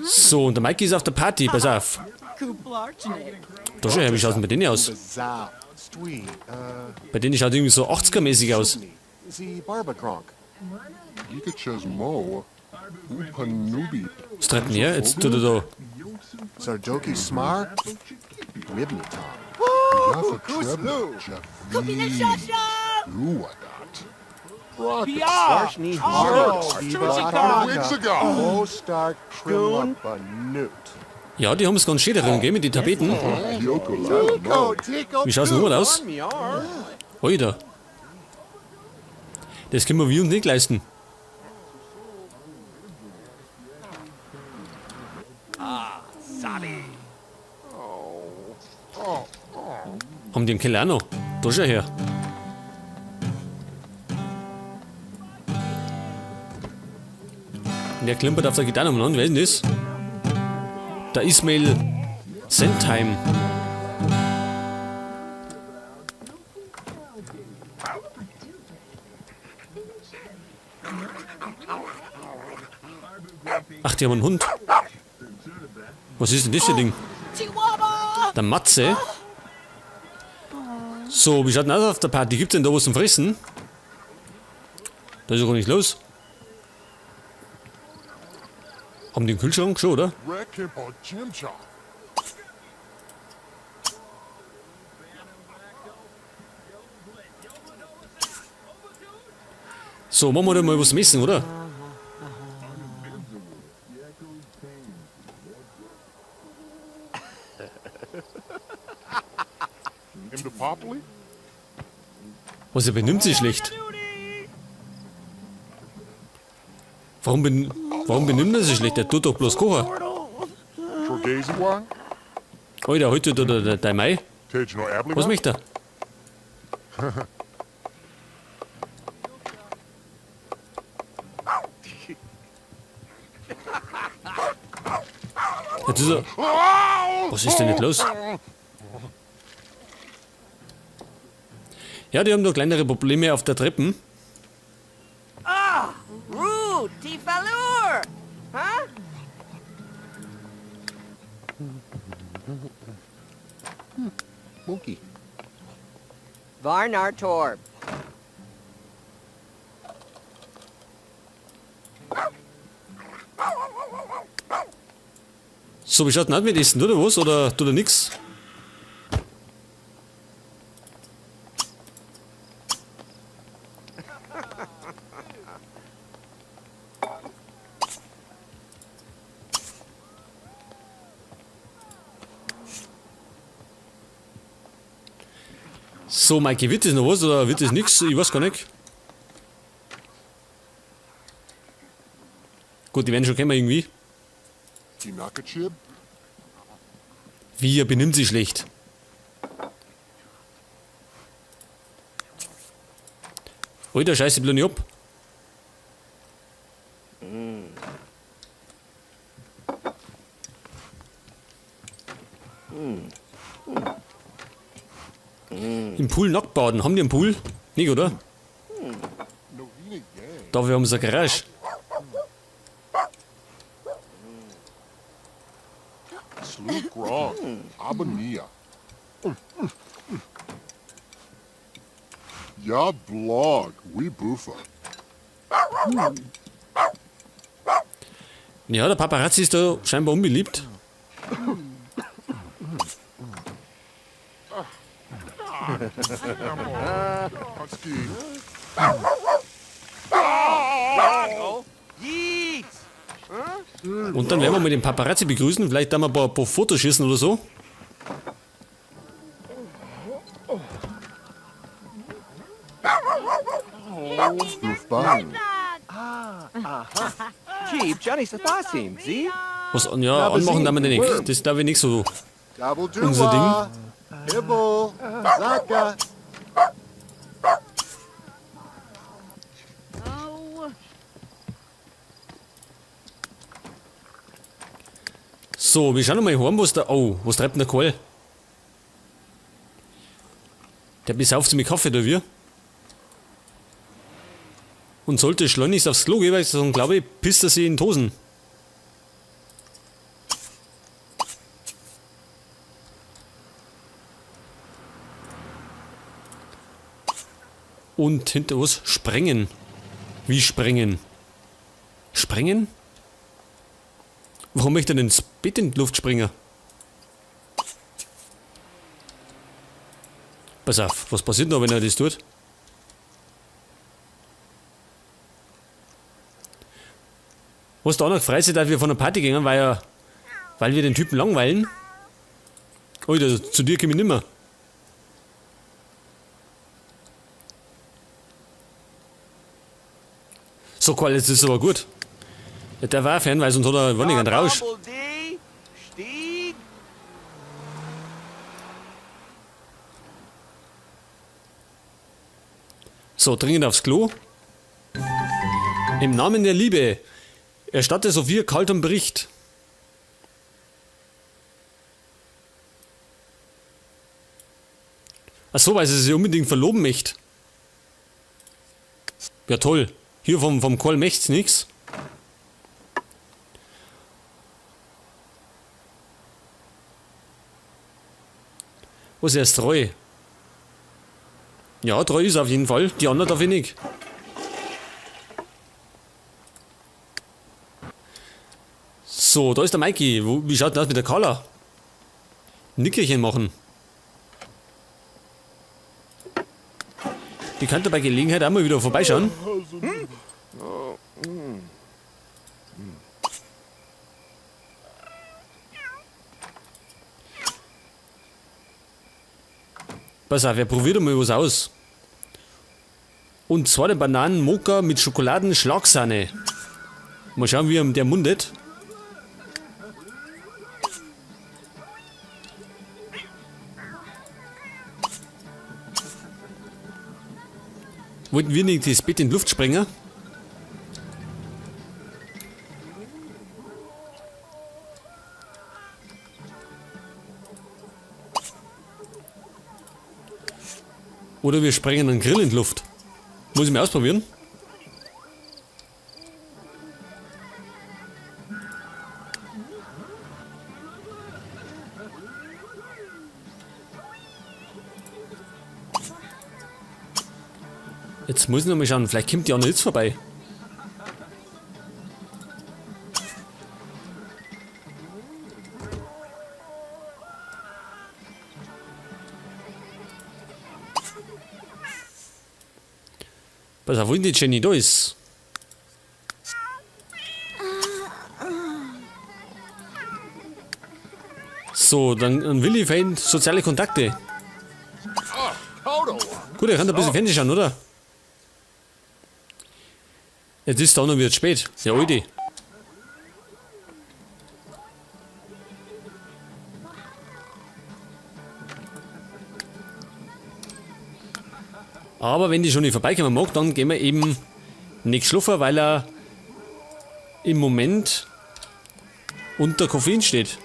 So, und der Mikey ist auf der Party, pass auf. Da schau her, wie schaut's denn bei denen aus? Bei denen schaut irgendwie so 80er-mäßig aus. Was treibt denn her? Jetzt tut er da. Ja, die haben es ganz schön darin, gell, mit den Tapeten. Wie schaut's denn aus? Alter. Das können wir uns nicht leisten. Haben die im Keller auch noch? Da schau her. Der klimpert auf der Gitarre umeinander, wer ist denn das? Der Ismail Sentheim. Ach, die haben einen Hund. Was ist denn das für ein Ding? Der Matze. So, wie schaut denn aus auf der Party? Gibt's denn da was zum Fressen? Da ist ja gar nicht los. Haben die einen Kühlschrank schon, oder? So, machen wir da mal was messen, oder? Was, er benimmt sich schlecht? Warum benimmt er sich schlecht? Der tut doch bloß kochen. Alter, heute tut er der Mai. Was möchte er? Jetzt ist er. Was ist denn nicht los? Ja, die haben da kleinere Probleme auf der Treppe. Ah, Ruh, die Falur. Ha? Monkey. Varnar Torb. So, wie schaut denn aus mit Essen? Tut er was oder tut er nix? So, Mikey, wird das noch was oder wird das nix? Ich weiß gar nicht. Gut, die werden schon kommen irgendwie. Wie, er benimmt sich schlecht. Alter, scheiße, bleib nicht ab. Im Pool nackt baden. Haben die einen Pool? Nicht, oder? Da, wir haben so eine Garage. Ja, blog, we boofa. Ja, der Paparazzi ist da scheinbar unbeliebt. Und dann werden wir mal den Paparazzi begrüßen. Vielleicht da mal ein paar Fotos schießen oder so. Was an, ja, anmachen darf man den nicht. Das darf ich nicht so. Unser Ding. So, wir schauen mal heim, was da. Oh, was treibt denn der Karl? Der besauft sich mit Kaffee da, wir. Und sollte schleunigst aufs Klo gehen, weil sonst glaube ich, pisst er sich in die Hosen. Und hinter was? Sprengen. Wie sprengen? Sprengen? Warum möchte er denn das Bett in die Luft springen? Pass auf, was passiert noch, wenn er das tut? Was da noch freut sich, dass wir von der Party gehen, weil wir den Typen langweilen. Alter, zu dir komm ich nimmer. So, Karl, jetzt ist aber gut. Ja, der war fern, weil sonst hat er gar nicht einen Rausch. So, dringend aufs Klo. Im Namen der Liebe erstatte Sophia Carlton Bericht. Ach so, weil sie sich unbedingt verloben möchte. Ja toll. Hier vom Karl möcht's nix. Was, er ist treu? Ja, treu ist er auf jeden Fall. Die anderen darf ich nicht. So, da ist der Mikey. Wie schaut denn das mit der Carla? Nickerchen machen. Die könnte bei Gelegenheit auch mal wieder vorbeischauen. Pass auf, wir probieren mal was aus. Und zwar den Bananen-Mokka mit Schokoladen-Schlagsahne. Mal schauen, wie ihm der mundet. Wollten wir nicht das Bett in die Luft sprengen? Oder wir sprengen einen Grill in die Luft. Muss ich mal ausprobieren. Jetzt muss ich noch mal schauen, vielleicht kommt die auch noch jetzt vorbei. Pass auf, wo ist die Jenny? Da ist. So, dann Willi fehlen soziale Kontakte. Gut, er kann da ein bisschen Fernsehen schauen, oder? Jetzt ist da noch wieder spät. Ja, Alter. Aber wenn die schon nicht vorbeikommen mag, dann gehen wir eben nicht schlafen, weil er im Moment unter Koffein steht.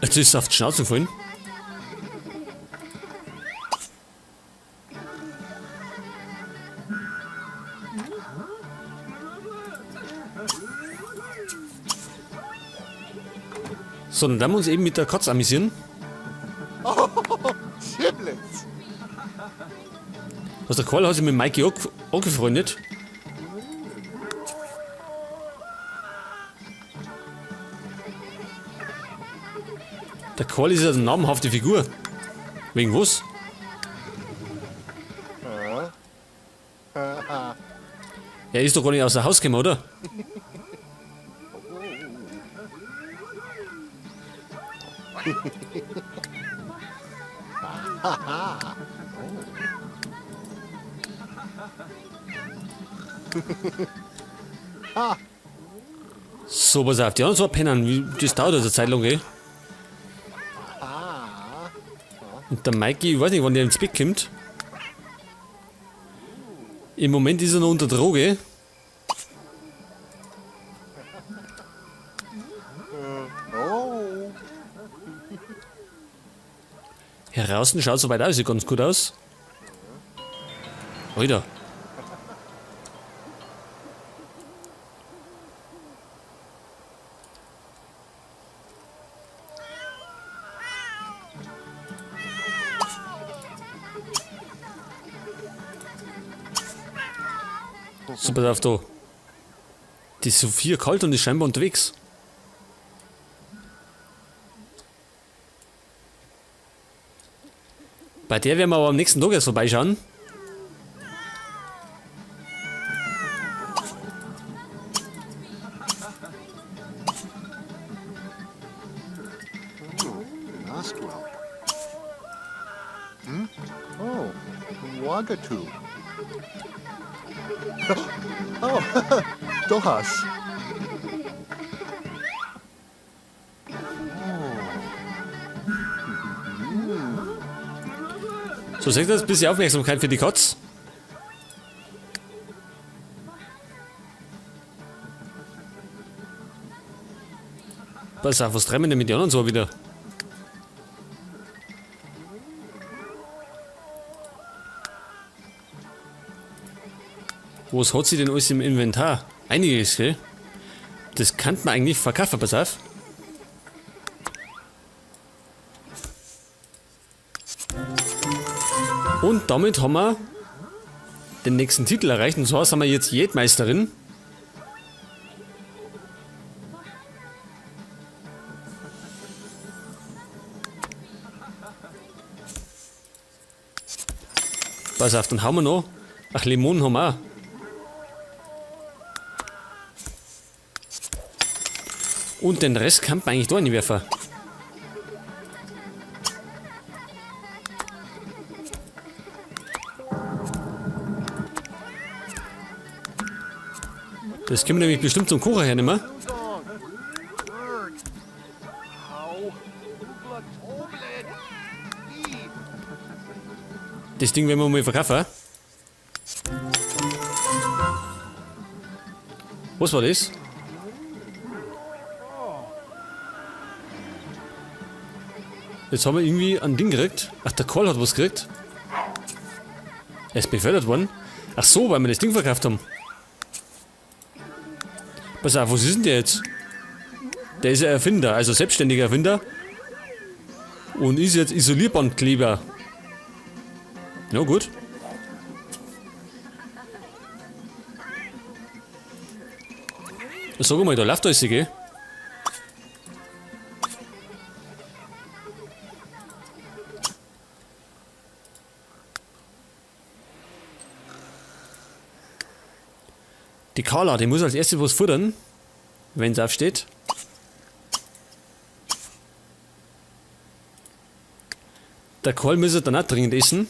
Jetzt ist er auf die Schnauze gefallen. So, dann werden wir uns eben mit der Katze amüsieren. Was, der Karl hat sich mit Mikey angefreundet. Der Karl ist ja eine namhafte Figur. Wegen was? Er ist doch gar nicht außer Haus gekommen, oder? So, pass auf, die anderen zwei pennen, das dauert also eine Zeit lang, gell? Und der Mikey, ich weiß nicht, wann der ins Bett kommt. Im Moment ist er noch unter Droge. Hier draußen schaut soweit aus, sieht ganz gut aus. Alter. So, pass auf da. Die Sophia Kalton ist scheinbar unterwegs. Bei der werden wir aber am nächsten Tag erst vorbeischauen. Nosquell. Hm? Oh, Wagatu. Oh, Dohas. So, sagt das ein bisschen Aufmerksamkeit für die Katz. Pass auf, was treiben wir denn mit den anderen so wieder? Was hat sie denn alles im Inventar? Einiges, gell? Das kann man eigentlich verkaufen, pass auf. Und damit haben wir den nächsten Titel erreicht. Und zwar sind wir jetzt Jätmeisterin. Pass auf, dann haben wir noch. Ach, Limonen haben wir auch. Und den Rest kann man eigentlich da reinwerfen. Das können wir nämlich bestimmt zum Kochen hernehmen. Das Ding werden wir mal verkaufen. Was war das? Jetzt haben wir irgendwie ein Ding gekriegt. Ach, der Karl hat was gekriegt. Er ist befördert worden. Ach so, weil wir das Ding verkauft haben. Pass auf, was ist denn der jetzt? Der ist ja Erfinder, also selbstständiger Erfinder. Und ist jetzt Isolierbandkleber. Na gut. Sag mal, da läuft alles, gell? Die Carla, die muss als erstes was futtern, wenn sie aufsteht. Der Karl müsste dann auch dringend essen.